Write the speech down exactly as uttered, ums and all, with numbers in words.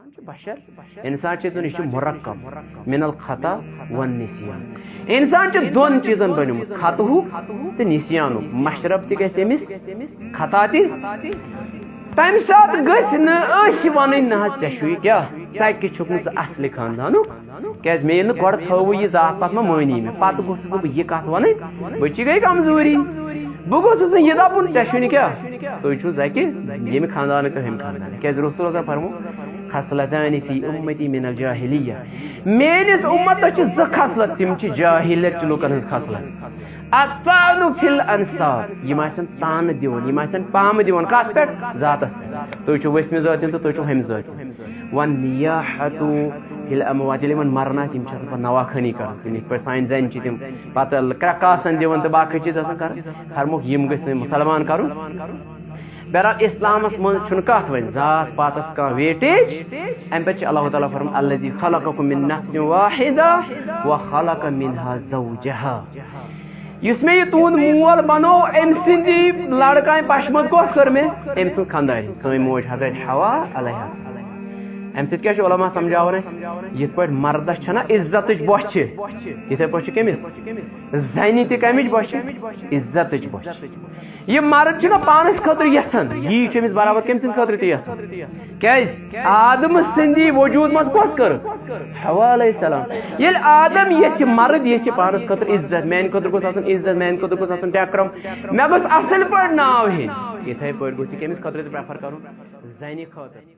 بشر، انسان چھُ، یہِ چھُ مرکب من الخطا والنسیان۔ انسان چھُ دۄن چیٖزن بنیومُت، خطہُک تہٕ نسیانُک۔ مشرب تہِ گژھِ أمِس، خطا تہِ۔ تمہِ ساتہٕ گژھِ نہٕ أسۍ ونٕنۍ، "نہ حظ، ژےٚ چھُے کیٛاہ، ژٕ کیٛاہ چھُکھ نہٕ ژٕ اصلہِ خاندانُک؟" کیٛازِ مےٚ ییٚلہِ نہٕ گۄڈٕ تھٲوٕے یہِ ذات، پتہٕ ما مٲنی مےٚ، پتہٕ گوٚژھُس نہٕ بہٕ یہِ کتھ ونٕنۍ، بٔچی گٔے کمزوری۔ بہٕ گوٚژھُس نہٕ یہِ دپُن، "ژےٚ چھُے نہٕ کیٛاہ، تُہۍ چھِو زکہِ ییٚمہِ خاندانٕکۍ تہٕ ہُمہِ خاندانٕکۍ۔" کیٛازِ رسول اللہ فرمو، "خصلتان فی امتی من الجاہلیہ"، میٲنِس امتس چھِ زٕ خصلت، تِم چھِ جاہلیت چہِ لُکن ہٕنٛز خصلت۔ الطعن فی الانساب، یِم آسن طعنہٕ دِوان، یِم آسن پامہٕ دِوان، کتھ پٮ۪ٹھ؟ ذاتس پٮ۪ٹھ۔ تُہۍ چھِو ؤسمہِ ذٲتۍ ہُنٛد تہٕ تُہۍ چھِو ہُمہِ ذٲتۍ ہُنٛد۔ والنیاحۃ فی الاموات، ییٚلہِ یِمن مران آسہِ، یِم چھِ آسان پتہٕ نواہ خٲنی کران، یِتھ پٲٹھۍ سانہِ زنہِ چھِ تِم پتہٕ کرٛکاسن دِوان تہٕ باقٕے چیٖز آسان کران۔ فرموکھ، یِم گٔژھۍ نہٕ مُسلمان کرُن۔ بہرحال، اسلامس منٛز چھُنہٕ کتھ وۄنۍ ذات پاتس کانٛہہ ویٹیج۔ امہِ پتہٕ چھُ اللہ تعالیٰ فرماوان، الذی خلقکم من نفس واحدہ وخلق منہا زوجہا۔ یُس مےٚ یہِ تُہُنٛد مول بنوو، أمۍ سٕنٛدی لڑکایہِ پشہِ منٛز کۄس کٔر مےٚ؟ أمۍ سٕنٛز خانٛدارِنۍ، سٲنۍ موج حضرت حوا علیہ السلام۔ امہِ سۭتۍ کیٛاہ چھُ علماء سمجھاوان اَسہِ؟ یِتھ پٲٹھۍ مردس چھَنا عزتٕچ بۄچھ چھِ، یِتھے پٲٹھۍ چھِ کٔمِس؟ زنہِ تہِ کمِچ بۄچھ چھِ؟ عزتٕچ بۄچھ۔ یہِ مرد چھُنہ پانس خٲطرٕ یژھان، یی چھُ أمِس برابر کٔمۍ سٕنٛدِ خٲطرٕ تہِ یژھان۔ کیٛازِ؟ آدم سٕنٛدی وجود منٛز کۄس کٔر؟ حوا علیہ السلام۔ ییٚلہِ آدم یژھِ، مرد یژھِ پانس خٲطرٕ عزت، میانہِ خٲطرٕ گوٚژھ آسُن عزت، میانہِ خٲطرٕ گوٚژھ آسُن ٹیکرم، مےٚ گوٚژھ اصل پٲٹھۍ ناو ہیٚنۍ، یِتھے پٲٹھۍ گوٚژھ یہِ کٔمِس خٲطرٕ تہِ پریفر کرُن؟ زنہِ خٲطرٕ۔